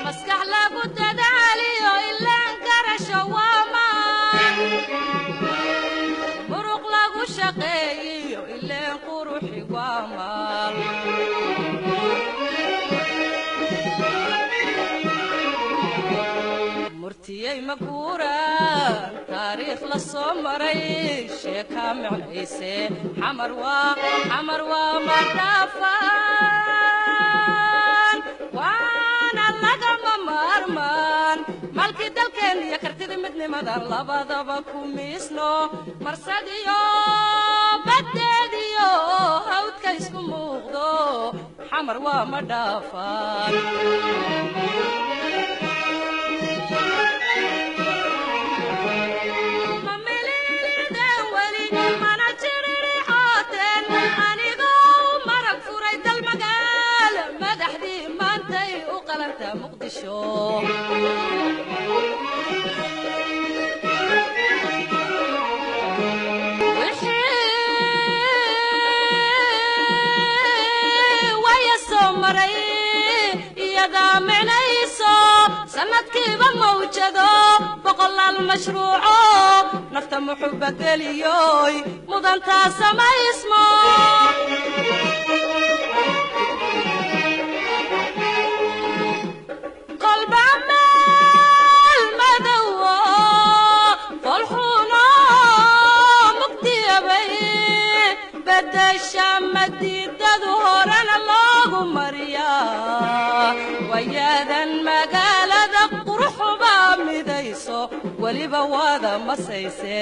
Maskax lagu dadaaliyo ilaan garasho waa maan, muruq lagu shaqeeyiyo ileen quruxi waa maal. Murtiyey ma guuraan taariikh la soo maray, sheekaa micnayse Xamar waa, Xamar waa ma dhaafaan, waana lagama maarmaan. Malkii dalkeen iyo kartida midnimada labadaba ku miisno, marsadiyo baddeediyo hawdka isku muuqdo, Xamar waa ma dhaafaan. Ma miliilidan weli mana jiririxooteen, anigoo marag furay dalmagaal madaxdii maantay u qalantaa Muqdisho. Wixii waya soo maray iyadaa micnayso, sanadkiiba mawjado boqolaal mashruuco nafta muxuba geliyoy mudantaa samaysmo. Kolba meel madowo folxuno mugdiyabay bedesha madiidadu, horena loogu mariyaa wayadan magaalada quruxuba midayso, weliba waada masayse.